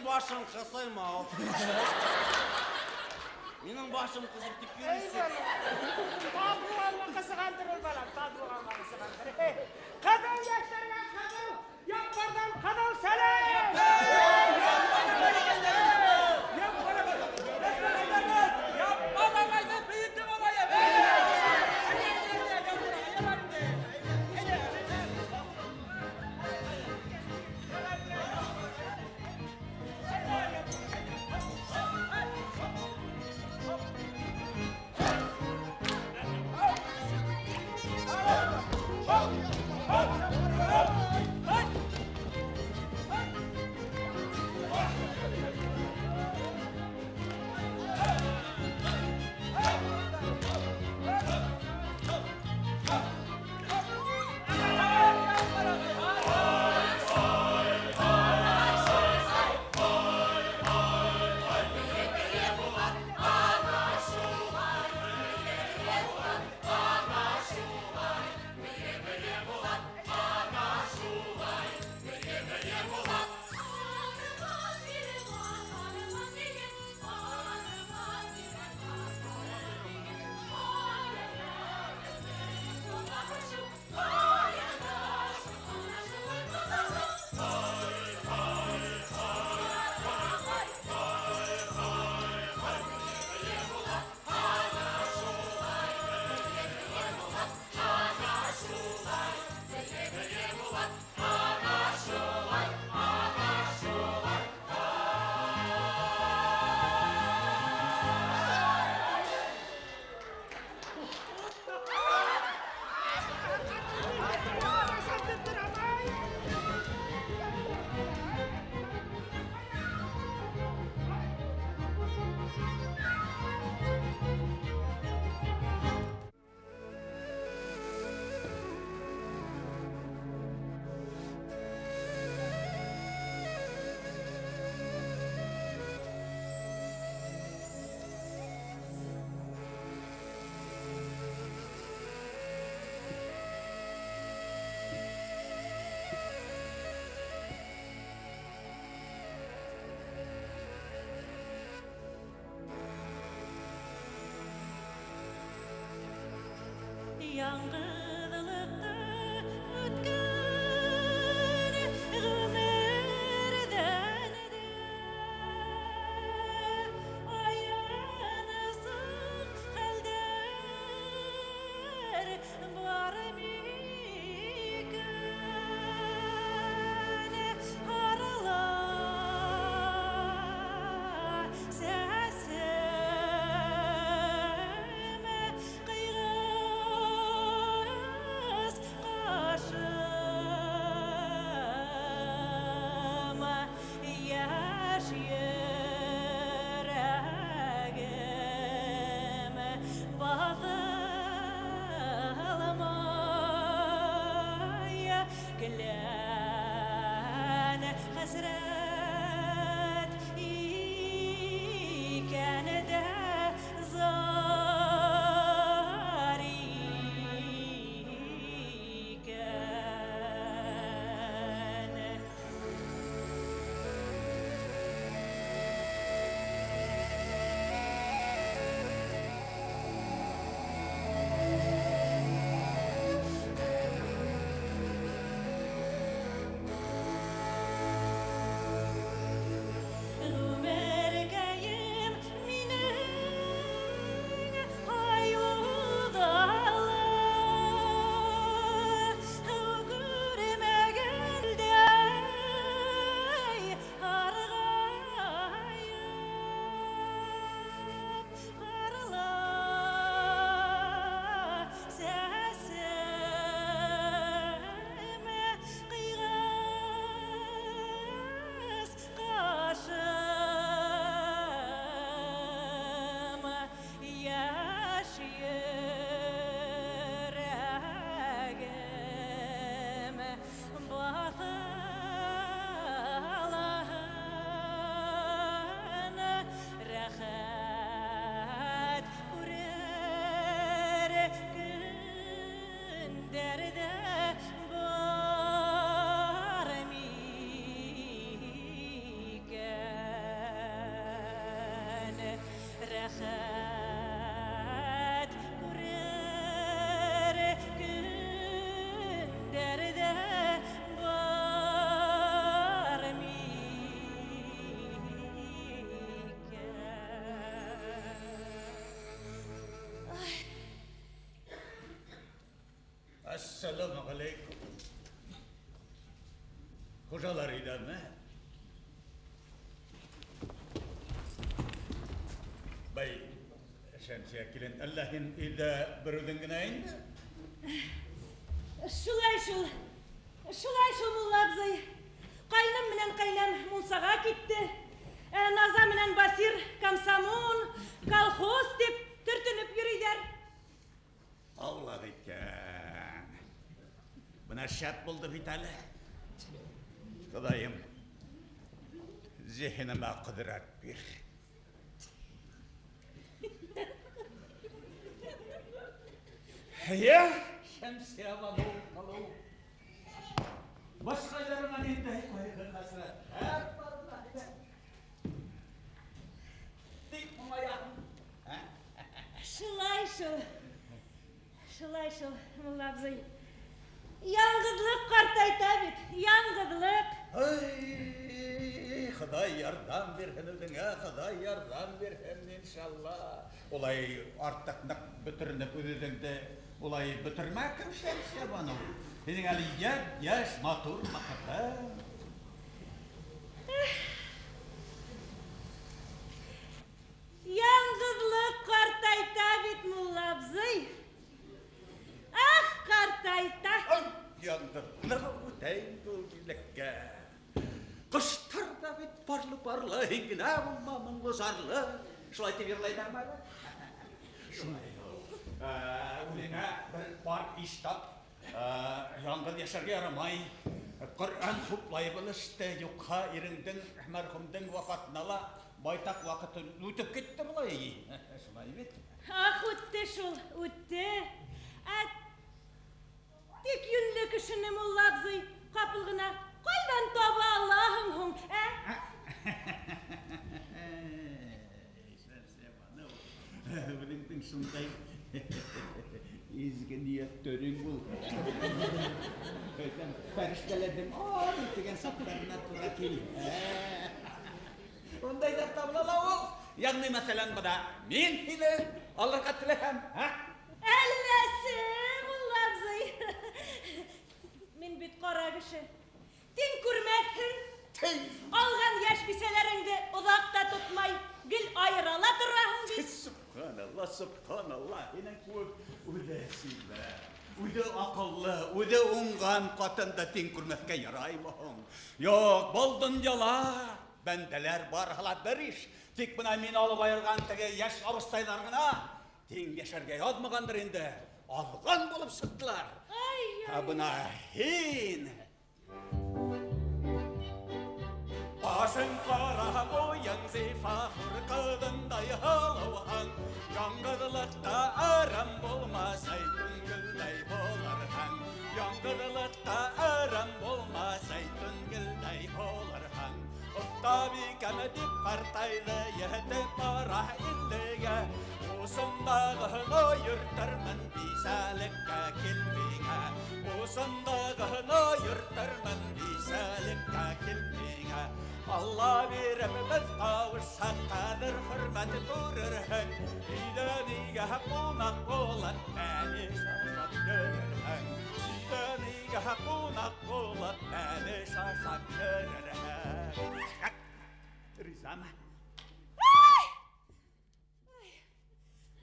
Башың ҡысыйма. Минең башым ҡысып тик йөрөйсөң. Татлы ҡысығандыр ул, балам, татлы ҡысығандыр. Ҡыҙыу йәштәргә ҡыҙыу, Яппарҙан ҡыҙыу сәләм! Яңғыҙлыҡты үткән ғүмерҙән дә аянысыҡ хәлдәр бар микән? Арала сәсем ҡыйғас ҡашым, йәш йөрәгем баҫылмай. Әссәләмү ғәләйкүм. Хужалар өйҙәме? Бай, Шәмсиә килен, әллә һин өйҙә бер үҙең генә инде? Шулай шул. Шулай шул, мулла абзый. Ҡайным менән ҡәйнәм мунсаға китте. Наза менән Басир комсомол, колхоз тип төртөнөп йөрөйҙәр. Аулаҡ икән. Бына шәп булды бит әле. Хоҙайым, зиһенемә ҡөҙрәт бир. Йә, Шәмсиә Баныу, башҡайларыңа ниндәй ҡайғы-хәсрәттәр бар бына. Тик моңаяһың. Шулай шул. Шулай шул, мулла абзый. Яңғыҙлыҡ ҡартайта бит, яңғыҙлыҡ. Ай, Хоҙай ярҙам бирһен үҙеңә, Хоҙай ярҙам бирһен, иншалла. Улай артыҡ ныҡ бөтөрөнөп үҙ-үҙеңде улай бөтөрмә, кем Шәмсиә Баныу. Һинең әле йәп-йәш, матур ваҡытың. Яңғыҙлыҡ ҡартайта бит, мулла абзый. Ах, ҡартайта. Ай, яңғыҙлыҡ үтә инде ул килеккә. Ҡоштар ҙа бит парлы-парлы, һин генә булма моңло-зарлы. Шулай тип йырлайҙармы әле? Шулай ул. Үҙеңә бер пар иш тап. Яңғыҙ йәшәргә ярамай. Ҡөрьән хуплай был эште. Юҡһа иреңдең, мәрхүмдең вафатына ла байтаҡ ваҡыт үтеп китте былай. Шулай бит. Ах, үтте шул, үтте. Ә тик йүнле кешене, мулла абзый, ҡапыл ғына ҡайҙан таба алаһың һуң, ә? Үҙеңдең шундай изге ниәттәрең ул. Әйтәм, фәрештәләрҙең ай тигән саҡтарына тура килһә. Ундайҙар табыла ла ул. Йәғни, мәҫәлән, бына мин һине алырға теләһәм, һә? Әлләсе, мулла абзый. Мин бит ҡара кеше. Тиң күрмәҫһең. Тей. Алған йәш бисәләреңде оҙаҡ та тотмай, гел айыра ла тораһың бит. Субханалла, субханалла. Һинең кеүек үҙе сибәр, үҙе аҡыллы, үҙе уңған ҡатынды тиң күрмәҫкә яраймы һуң? Юҡ, был донъяла бәндәләр барыһы ла бер иш. Тик бына мин алып айырған теге йәш абыстайҙар ғына тиң йәшәргә яҙмағандыр инде. Аҙған булып сыҡтылар. Ай, Ә бына һин. Башың ҡара, буйың зифа, хур ҡыҙындай һылыуһың. Яңғыҙлыҡта арам булмаҫ, ай түнгелдәй булырһың. Яңғыҙлыҡта арам булмаҫ, ай түнгелдәй булырһың. Оҫтабикәм тип ҡартайҙы, етеп бара иллегә. Усындағыны йөртөрмөн бисәлеккә кил миңә. Усындағыны йөртөрмөн бисәлеккә кил миңә. Алла биреп беҙ ҡауышһаҡ, ҡәҙер хөрмәт күрерһең. Өйҙән өйгә ҡунаҡ булып, бәлеш ашап йөрөрһөң. Өйҙән өйгә ҡунаҡ булып, бәлеш ашап йөрөрһөң. Ризамы? Ай! Ай!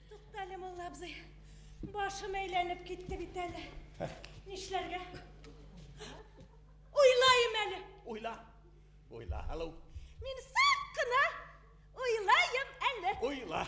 Туҡта әле, мулла абзый. Башым әйләнеп китте бит әле. Нишләргә? Уйлайым әле. Уйла. Уйла, һылыу. Мин саҡ ҡына уйлайым әле. Уйла.